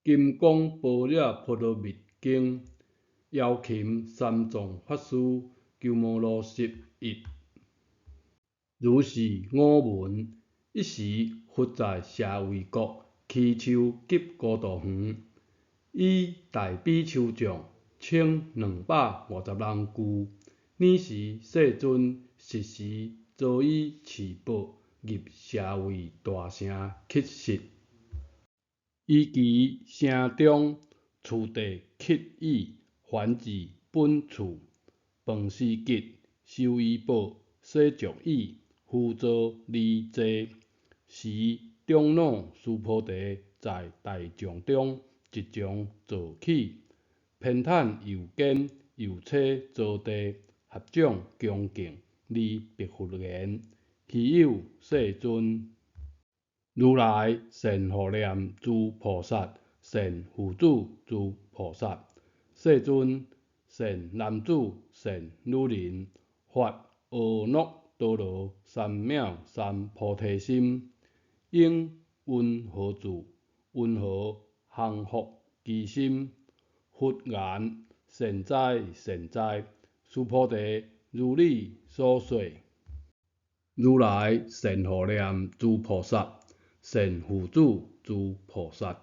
金剛般若波羅蜜經，姚琴三藏法師鳩摩羅什譯。如是我聞，一時佛在舍衛國祇樹給孤獨園，以大比丘眾千兩百五十人俱。爾時世尊實時著衣持缽入舍衛大城乞食。於其城中，次第乞已，還至本處，飯食畢，收衣缽，洗濯已，敷座而坐。時長老須菩提在大眾中一從坐起，偏袒右肩，右叉坐地，合掌恭敬而白佛言：希有世尊！如來善護念諸菩薩，善護住諸菩薩。世尊，善男子，善女人，發阿耨多羅三藐三菩提心，應雲何住？雲何降伏其心？佛言：善哉善哉，須菩提，如你所說。如來善護念諸菩薩，善護住諸菩薩。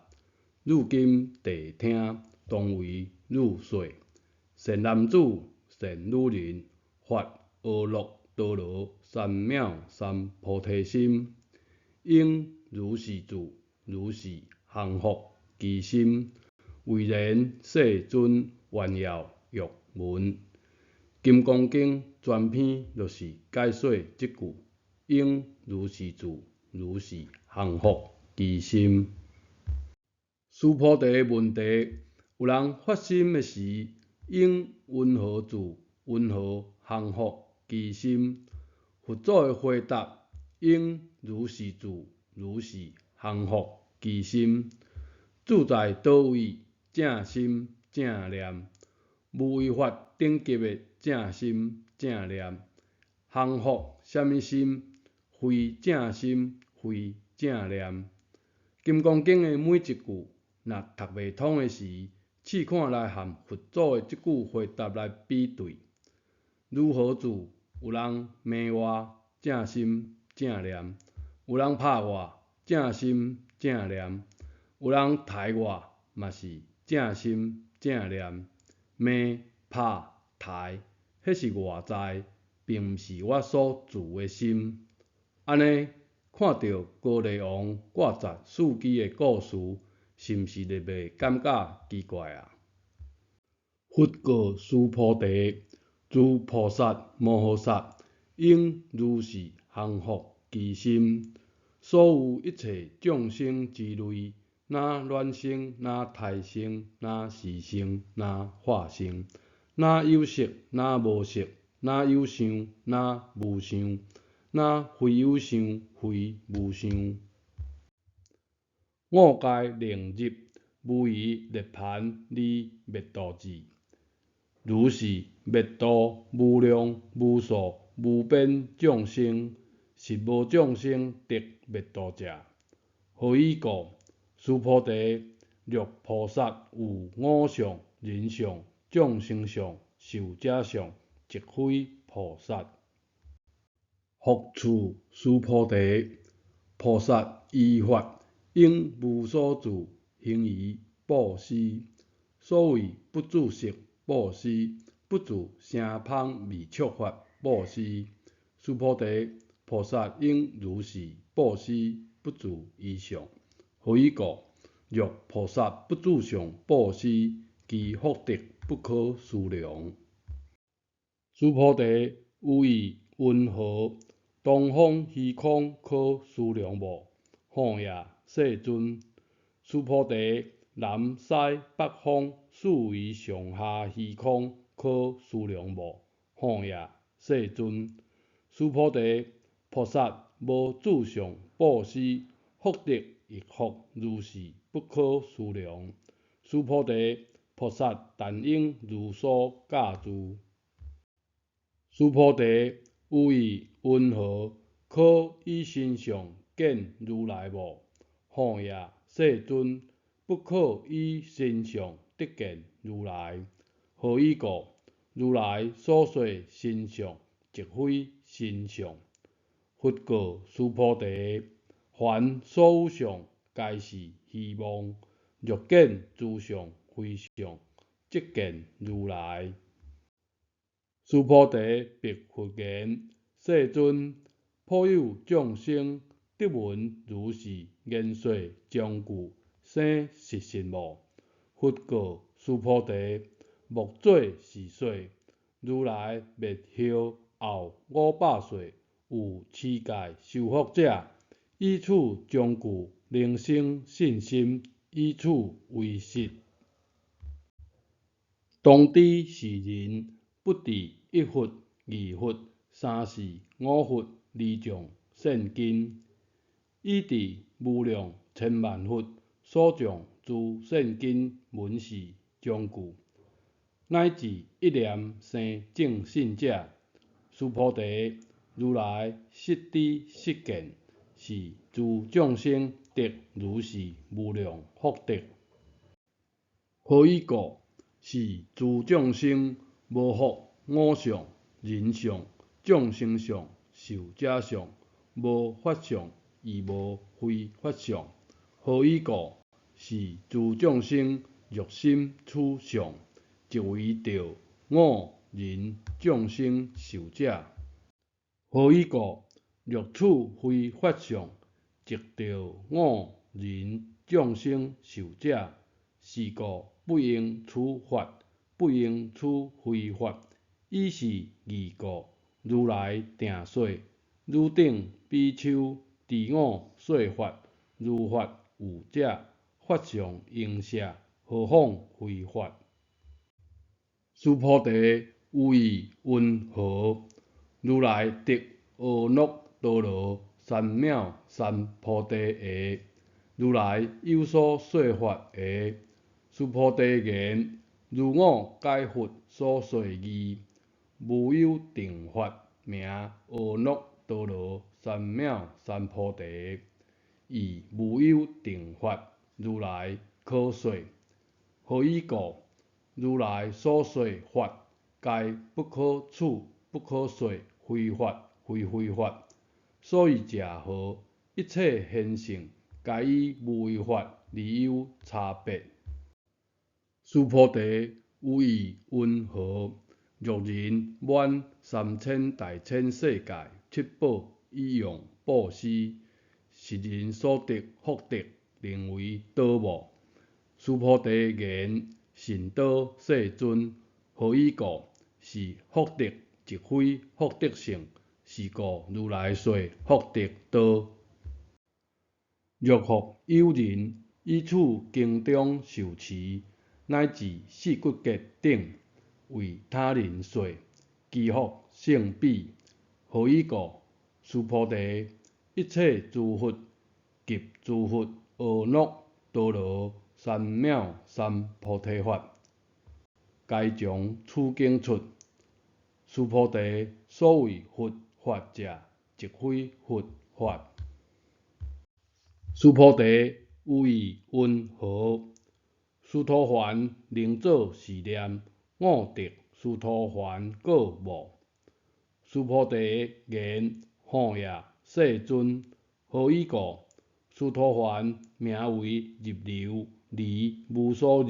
汝今諦聽，當為汝說。善男子，善女人，發阿耨多羅三藐三菩提心，應如是住，如是降伏其心。唯然世尊，願要欲聞。金剛經全篇就是解說這句，應如是住，如是降伏其心。須菩提問題，有人發心的時，應雲何住，雲何降伏其心？佛祖的回答，應如是住，如是降伏其心。住在佗位，正心正念，無為法等級的正心正念，降伏啥物心？非正心，非正念。金剛經的每一句，若讀袂通的時，試看來和佛祖的這句回答來比對。如何住？有人罵我，正心正念；有人拍我，正心正念；有人刣我，嘛是正心正念。罵、拍、刣，彼是外在，並毋是我所住的心。按呢，看著高麗王掛十四支的故事，是毋是特別感覺奇怪啊？佛告須菩提：諸菩薩摩訶薩應如是降伏其心，所有一切眾生之類，若卵生，若胎生，若濕生，若化生，若有色，若無色，若有相，若無相，若非有相，非無相。五界能入，無餘涅槃而滅度智。如是滅度無量無數無邊眾生，實無眾生得滅度者。何以故？須菩提，若菩薩有我相、人相、眾生相、壽者相，即非菩薩。復次，須菩提，菩薩依法應無所住行於布施。所謂不住色布施，不住聲香味觸法布施。須菩提，菩薩應如是布施，不住於相。何以故？若菩薩不住相布施，其福德不可思量。須菩提，有意雲何？東方虛空可思量無？吼呀，世尊！須菩提，南西北方四維上下虛空可思量無？吼呀，世尊！須菩提，菩薩無住相布施，福德亦復如是不可思量。須菩提，菩薩但應如所教住。須菩提，有意云何？可以身相見如來無？吼呀，世尊！不可以身相得見如來。何以故？如來所說身相，即非身相。佛告須菩提：凡所有相，皆是虛妄。若見諸相非相，即見如來。須菩提白佛言：世尊，普有眾生得聞如是言說章句，生實信無？佛告須菩提：莫作是說。如來滅後後500歲，有持戒修福者，以此章句能生信心，以此為實。當知是人不著一佛、二佛、三四五佛而種善根，已著無量千萬佛所種諸善根聞是章句，乃至一念生正信者，須菩提，如來實知實見，是諸眾生得如是無量福德。何以故？是諸眾生無復我相、人相、眾生相、壽者相，無法相，亦無非法相。何以故？是諸眾生若心取相，即為著我、人、眾生、壽者。何以故？若取非法相，即著我、人、眾生、壽者。是故不應取法，不應取非法。以是義故，如來定說：汝等比丘知我說法，如法有者，法尚應捨，何況非法？須菩提，有義云何？如來得阿耨多羅三藐三菩提耶？如來有所說法耶？須菩提言：如我解佛所說義，無有定法名阿耨多羅三藐三菩提。亦無有定法如來可說。何以故？如來所說法，皆不可取，不可說，非法非非法。所以者何？一切現成，皆以無為法而有差別。須菩提，有義云何？若人滿三千大千世界七寶以用布施，是人所得福德，能為多無？須菩提言：甚多，世尊。何以故？是福德即非福德性，是故如來說福德多。若復有人以此經中受持，乃至四骨節等，為他人說，其福勝彼。何以故？須菩提，一切諸佛及諸佛阿耨多羅三藐三菩提法，皆從此經出。須菩提，所謂佛法者，即非佛法。須菩提，有義云何？須陀洹能作是念：我得須陀洹果無？須菩提言：吼也，世尊。何以故？須陀洹名為入流，離無所入，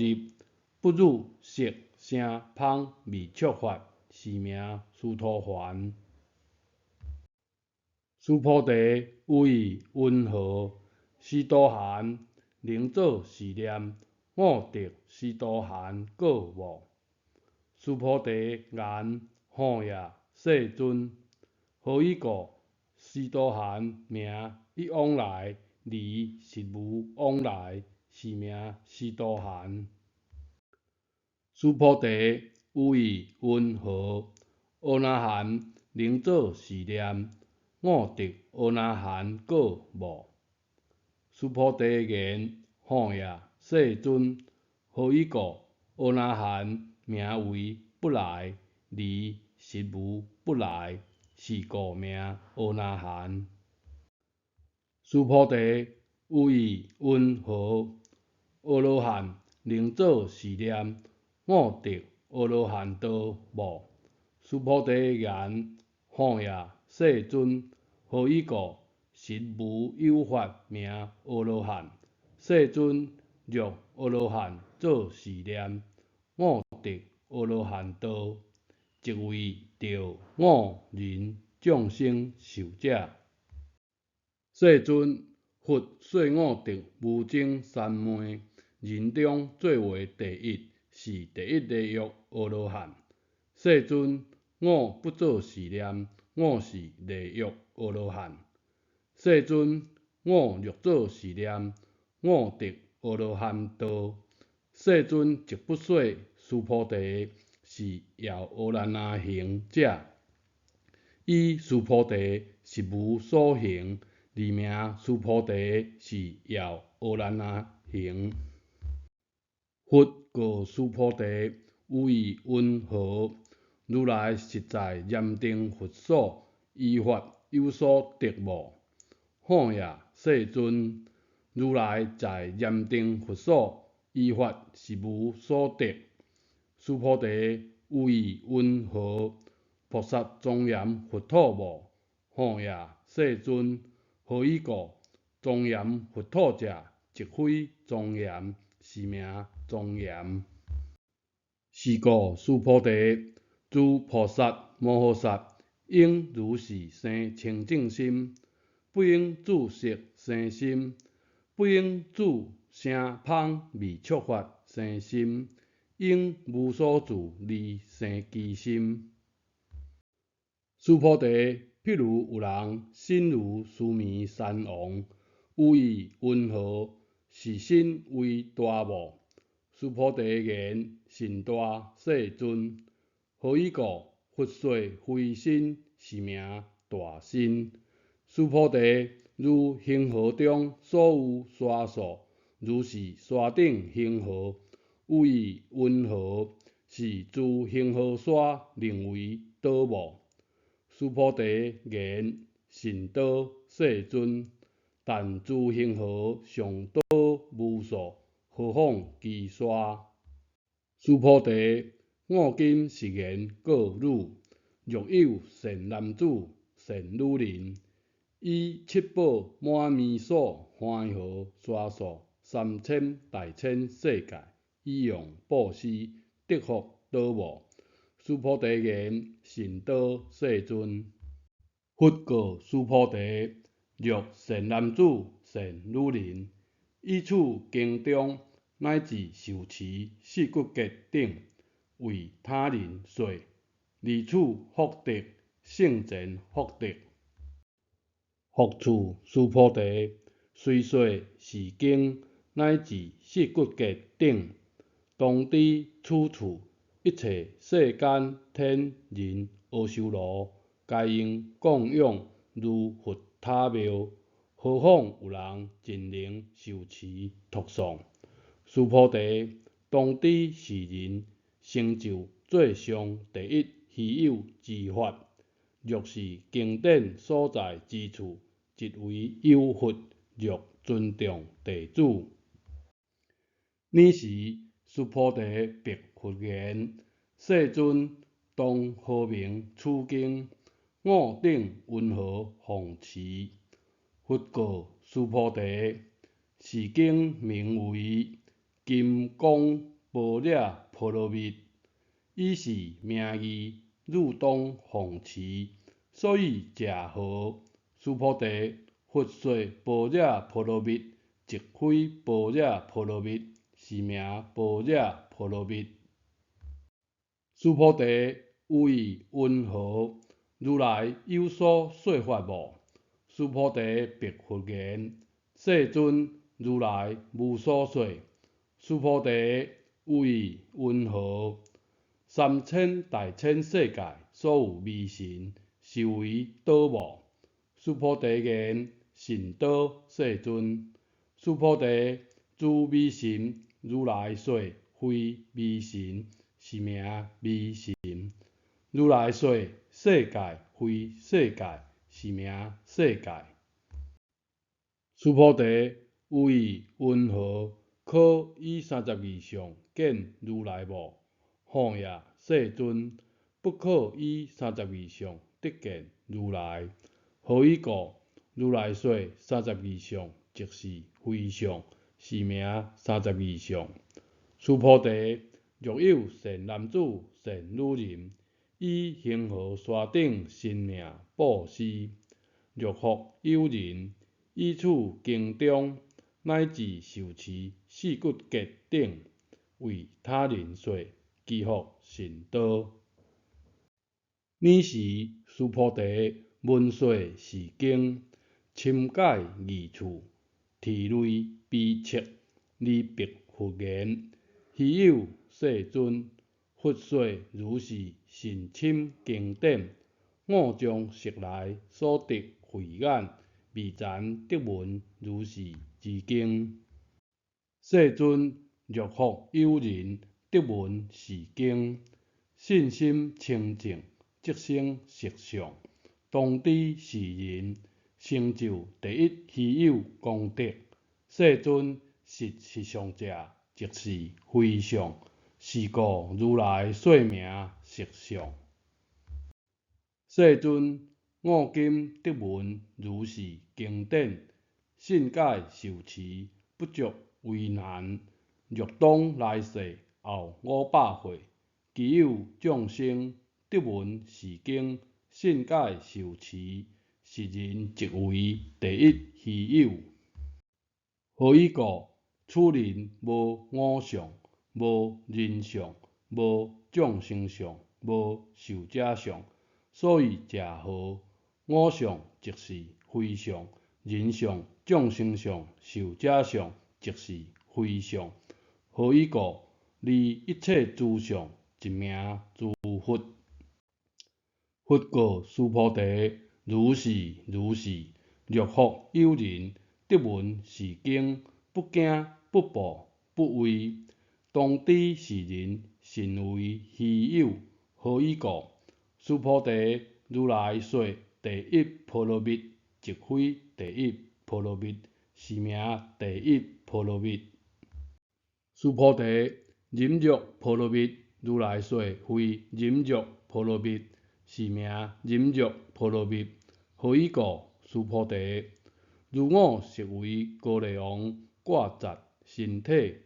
不入色聲香味觸法，是名須陀洹。須菩提，有義云何？須陀洹能作是念：我得須陀洹果無？須菩提言：吼也，世尊。何以故？須陀洹名一往來，離實無往來，是名須陀洹。須菩提，有義云何？阿那含能作是念：我得阿那含果無？須菩提言：吼也，世尊。何以故？阿那含名為不來，離實無不來，是故名阿那含。須菩提，有義云何？阿羅漢能作是念：我得阿羅漢道無？須菩提言：吼呀，世尊，何以故？實無有法名阿羅漢。世尊，若阿羅漢作是念：我得阿羅漢道，即為著五人眾生壽者。世尊，佛說五耆無諍三昧，人中最為第一，是第一地獄阿羅漢。世尊，我不作是念，我是地獄阿羅漢。世尊，我若作是念，我得阿羅漢道。世尊即不說須菩提是樂阿蘭若行者，以須菩提實無所行，而名須菩提是樂阿蘭若行。佛告須菩提：有意云何？如來實在嚴定佛所，依法有所得無？吼呀，世尊！如來在嚴定佛所，依法實無所得。須菩提，有意云何？菩薩莊嚴佛土無？吼呀，世尊！何以故？莊嚴佛土者，即非莊嚴，是名莊嚴。是故，須菩提，諸菩薩摩訶薩應如是生清淨心，不應住色生心，不應住聲香味觸法生心，應無所住而生其心。須菩提，譬如有人身如須彌山王，有意云何？是身為大無？須菩提言：甚大，世尊。何以故？佛說非身，是名大身。須菩提，如恆河中所有沙數，如是沙等恆河，有意云何？是諸恆河沙能為多無？須菩提言：甚多，世尊。但諸恆河尚多無數，何況其沙？須菩提，我今是言告汝：若有善男子、善女人，以七寶滿彌所紡河沙數三千大千世界，以用布施，得福多無？須菩提言：甚多，世尊。佛告須菩提：若善男子、善女人，以此經中乃至受持四句偈等，為他人說，離此福德，勝前福德。復次，須菩提，雖說是經乃至四句偈等，當知此處一切世間天人阿修羅，皆應供養如佛塔廟，何況有人盡能受持讀誦？須菩提，當知是人成就最上第一稀有之法。若是經典所在之處，即為有佛，若尊重弟子。爾時，須菩提白佛言：世尊，當何名此經？我等云何奉持？佛告須菩提：是經名為金剛般若波羅蜜，以是名義，汝當奉持。所以者何？須菩提，佛說般若波羅蜜，即非般若波羅蜜，是名般若波羅蜜。須菩提，有意云何？如來有所說法無？須菩提白佛言：世尊，如來無所說。須菩提，有意云何？三千大千世界所有微塵，是為多無？須菩提言：甚多，世尊。須菩提，諸微塵，如來說非微塵，是名微塵。如來說世界非世界，是名世界。須菩提，有意云何？可以三十二相見如來無？吼呀，世尊，不可以三十二相得見如來。何以故？如來說三十二相，即是非相，是名三十二相。須菩提，若有善男子、善女人，以恆河沙等身命布施；若復有人，以此經中，乃至受持四句偈等，為他人說，其福甚多。爾時，須菩提聞說是經，深解義處，涕淚悲泣，而白佛言：希有世尊，佛說如是甚深經典，我將昔來所得慧眼，未曾得聞如是之經。世尊，若復有人得聞是經，信心清淨，即生實相，當知是人成就第一希有功德。世尊，實實相者，即是非相，是故如來說名實相。世尊，我今得聞如是經典，信解受持，不覺為難。若當來世後五百歲，其有眾生得聞是經，信解受持，是人即為第一希有。何以故？此人無我相，無人相，無眾生相，無壽者相，所以者何？我相即是非相，人相、眾生相、壽者相即是非相。何以故？離一切諸相，一名諸佛。佛告須菩提：如是如是。若復有人得聞是經，不驚不怖不畏，當知是人甚為希有。何以故？須菩提，如來說第一波羅蜜，即非第一波羅蜜，是名第一波羅蜜。須菩提，忍辱波羅蜜，如來說非忍辱波羅蜜，是名忍辱波羅蜜。何以故？須菩提，如我昔為高麗王割截身體，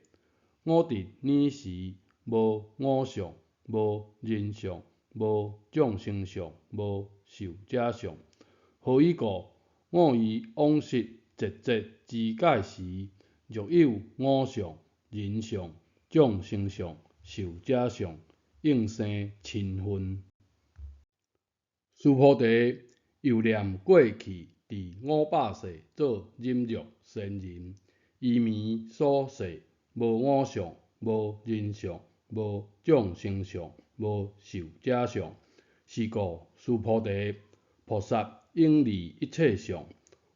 我佇爾時無我相，無人相，無眾生相，無壽者相。何以故？我於往昔節節支界時，若有我相、人相、眾生相、壽者相，應生嗔恨。須菩提，又念過去佇五百世做忍辱仙人，伊暝所說無我相、無人相、無眾生相、無壽者相。是故，須菩提，菩薩應離一切相，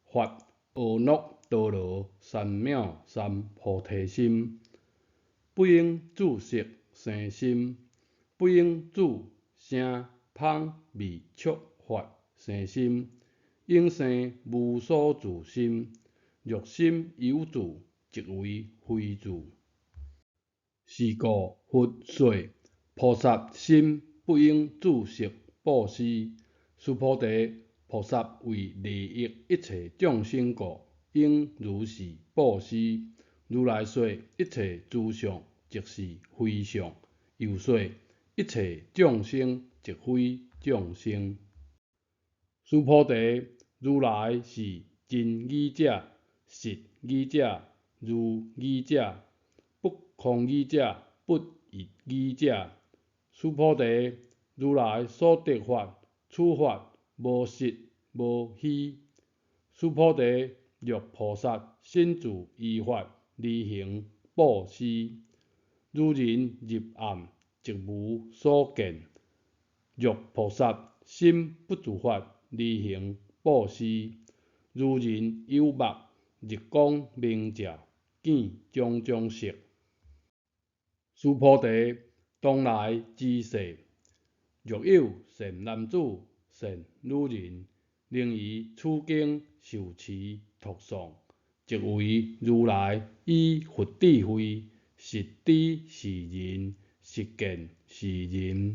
發阿耨多羅三藐三菩提心，不應住色生心，不應住聲香味觸法生心，應生無所住心。若心有住，即為非住。是故佛說，菩薩心不應住色布施。須菩提，菩薩為利益一切眾生故，應如是布施。如來說一切諸相，即是非相；又說一切眾生，即非眾生。須菩提，如來是真語者、實語者、如語者、不空語者、不異語者。須菩提，如來所得法，此法無實無虛。須菩提，若菩薩身住於法而行布施，如人入暗，即無所見。若菩薩心不住法而行布施，如人有目，日光明照，見種種色。須菩提，當來之世，若有善男子、善女人，能於此經受持讀誦，即為如來以佛智慧，實知是人，實見是人，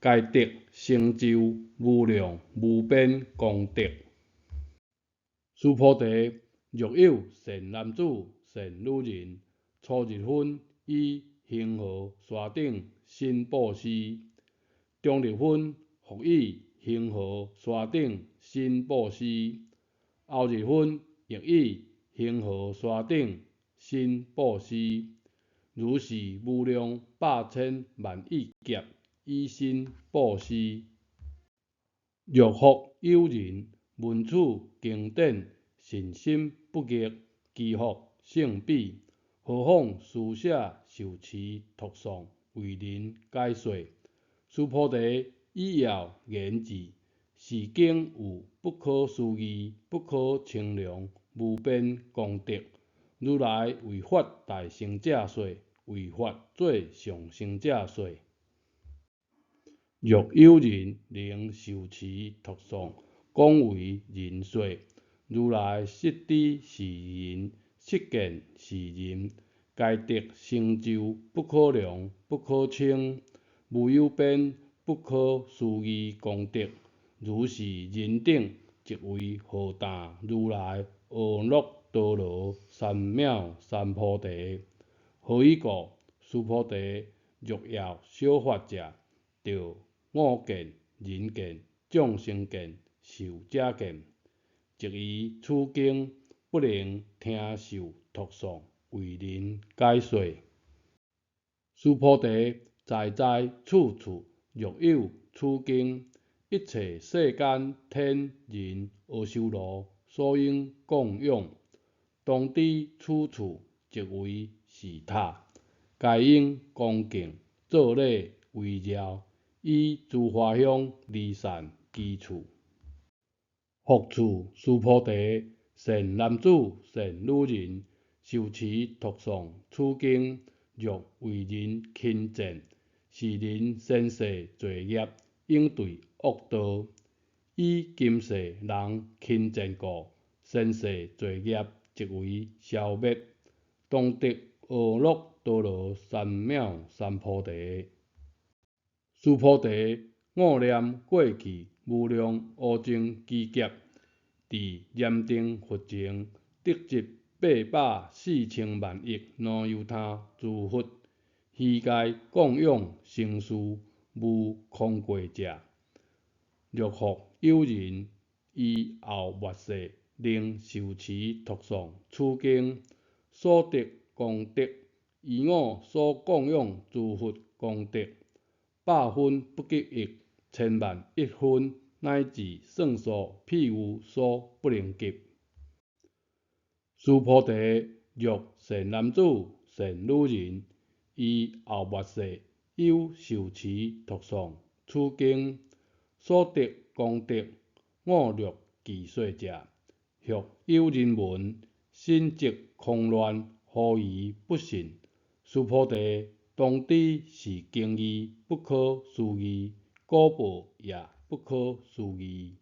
皆得成就無量無邊功德。須菩提，若有善男子、善女人，初日分以恆河沙等身布施，中日分復以恆河沙等身布施，後日分亦以恆河沙等身布施，如是無量百千萬億劫以身布施。若復有人聞此經典，信心不逆，祈福勝彼，何況施捨受持讀誦，為人解說。須菩提，以要言之，是經有不可思議、不可稱量、無邊功德。如來為發大乘者說，為發最上乘者說。若有人能受持讀誦，廣為人說，如來悉知是人，悉見是人，皆得成就不可量、不可稱、無有邊、不可思議功德。如是人等，即為荷擔如來阿耨多羅三藐三菩提。何以故？須菩提，若樂小法者，著我見、人見、眾生見、壽者見，即於此經不能聽受讀誦，為人解說。須菩提，在在處處，若有此經，一切世間天人阿修羅所應供養，當知此處即為是塔，皆應恭敬作禮圍繞，以諸華香離散其處。復次，須菩提，善男子、善女人，受持讀誦此經，若為人輕賤，是人先世罪業，永墜惡道。以今世人輕賤故，先世罪業即為消滅，當得阿耨多羅三藐三菩提。須菩提，我念過去無量無盡機劫，佇燃燈佛前得集八百四千萬億那由他諸佛，悉皆供養承事無空過者。若復有人於後末世能受持讀誦此經，所得功德，於我所供養諸佛功德，百分不及一，千萬億分，乃至算數譬喻所不能及。須菩提，若善男子、善女人，於後末世有受持讀誦此經，所得功德，我略記說者。若有人聞，心即誑亂，狐疑不信。須菩提，當知是經義不可思議，果報也不可思議。